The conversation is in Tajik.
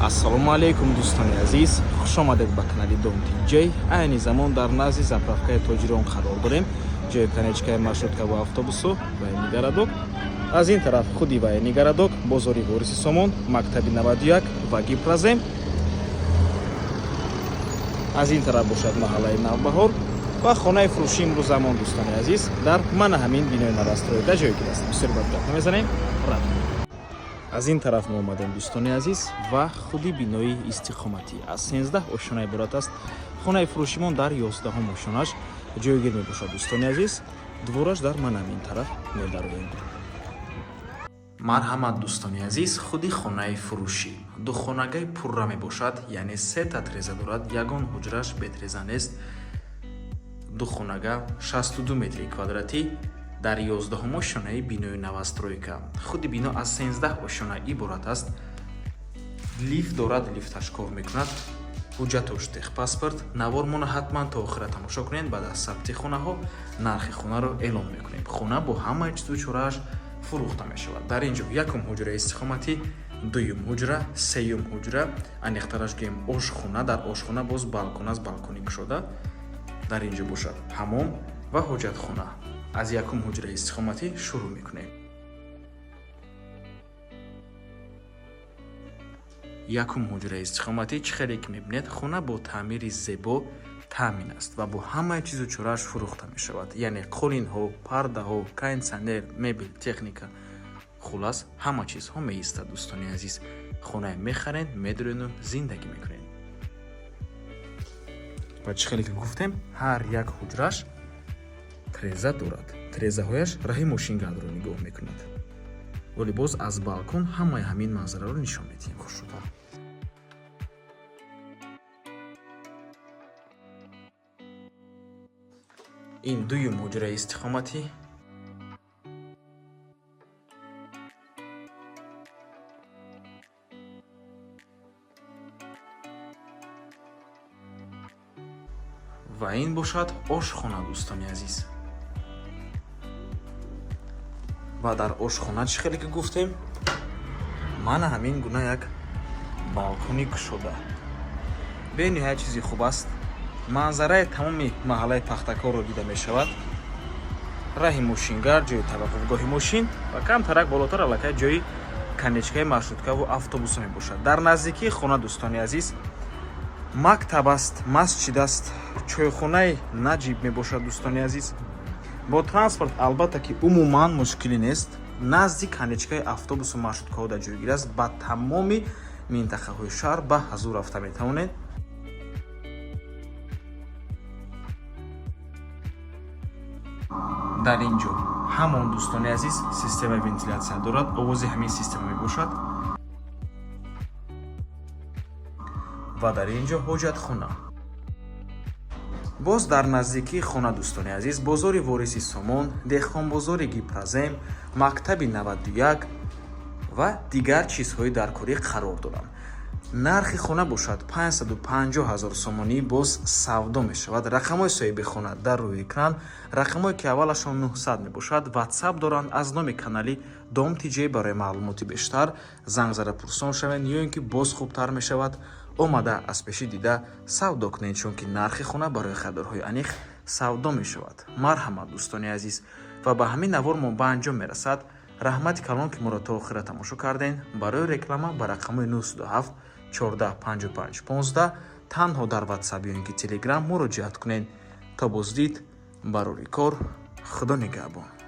Ассалому алайкум, дӯстони азиз, хушомадед ба канали Дом Тиҷей. Айни замон дар назди заправкаи Тоҷирон қарор дорем, ҷои конечкаи маршрутка ва автобусу Военный городок. Аз ин тараф худи Военный городок, бозори Вориси Сомон, мактаби 91 ва Гипрозем. Аз ин тараф бошад маҳаллаи Навбаҳор ва хонаи фурӯши имрӯзамон, дӯстони азиз, дар мана ҳамин бинои новостройка ҷойгир аст. Бисёр бад гап намезанем, рафтем. Аз ин тараф мо омадем, дӯстони азиз, ва худи бинои истиқоматӣ аз 13 ошёна иборат аст. Хонаи фурӯшимон дар 11-ум ошёнаш ҷойгир мебошад, дӯстони азиз. Двораш дар мана ҳамин тараф медароем. Марҳамат, дӯстони азиз, худи хонаи фурӯшӣ духонагаи пурра мебошад, яъне сета треза дорад, ягон ҳуҷраш бетреза нест. Духонага, 62 метри квадратӣ, дар 11-ум ошёнаи бинои новостройка. Худи бино аз 13 ошёна иборат аст. Лифт дорад, лифташ кор мекунад, ҳуҷҷатош техпаспорт. Навормона ҳатман то охира тамошо кунед. Баъд аз сабти хонаҳо нархи хонаро эълон мекунем. Хона бо ҳамаи чизу чорааш фурӯхта мешавад. Дар ин ҷо якум ҳуҷраи истиқоматӣ, дуюм ҳуҷра, сеюм ҳуҷра, аниқтараш гӯем, ошхона. Дар ошхона боз балкон аст, балкони кушода. Дар ин ҷо бошад ҳамом ва ҳоҷатхона. Аз якум ҳуҷраи истиқоматӣ шурӯъ мекунем. Якум ҳуҷраи истиқоматӣ, чӣ хеле ки мебинед, хона бо таъмири зебо таъмин аст ва бо ҳамаи чизу чорааш фурӯхта мешавад, яъне қолинҳо, пардаҳо, кондитсионер, мебел, техника, хулас, ҳама чизҳо меистад. Дӯстони азиз, хонае мехарен, медурену зиндагӣ мекунед. Ва чӣ хеле ки гуфтем, ҳар як ҳуҷраш треза дорад, трезаҳояш раҳи мошингардро нигоҳ мекунад. Вале боз аз балкон ҳамаи ҳамин манзараро нишон медиҳем хушрӯтар. Ин дуюм ҳуҷраи истиқоматӣ. Ва ин бошад ошхона, дӯстони азиз. Ва дар ошхона, чӣ хеле ки гуфтем, мана ҳамин гуна як балкони кушода. Бениҳоят чизи хуб аст, манзараи тамоми маҳаллаи Пахтакорро дида мешавад. Раҳи мошингард, ҷои таваққуфгоҳи мошин ва камтарак болотар аллакай ҷои конечкаи маршруткаву автобусо мебошад. Дар наздикии хона, дӯстони азиз, мактаб аст, масҷид аст, чойхонаи Наҷиб мебошад. Дӯстони азиз, бо транспорт албатта ки умуман мушкилӣ нест. Назди конечкаи автобусу маршруткаҳо дар ҷойгир аст. Ба тамоми минтақаҳои шаҳр ба ҳазур рафта метавонед. Дар ин ҷо ҳамон, дӯстони азиз, системаи вентилятсия дорад, овози ҳамин система мебошад. Ва дар ин ҷо ҳоҷатхона. Боз дар наздикии хона, дӯстони азиз, бозори Вориси Сомон, деҳқонбозори Гипрозем, мактаби 91 ва дигар чизҳои даркорӣ қарор доранд. Нархи хона бошад 550 ҳазор сомонӣ, боз савдо мешавад. Рақамҳои соҳиби хона дар рӯи экран, рақамҳое ки аввалашон 900 мебошад, ватсап доранд. Аз номи канали Дом Тиҷей барои маълумоти бештар занг зада пурсон шавед ё ин ки боз хубтар мешавад, омада аз пешӣ дида савдо кунед, чунки нархи хона барои харидорҳои аниқ савдо мешавад. Марҳамат, дӯстони азиз. Ва ба ҳамин навор мо ба анҷом мерасад. Раҳмати калон, ки моро то охира тамошо кардем. Барои реклама ба рақамҳои 907 14 55 15 танҳо дар ватсап ё ин ки телеграм муроҷиат кунед. То боздид, барори кор, Худо нигаҳбон.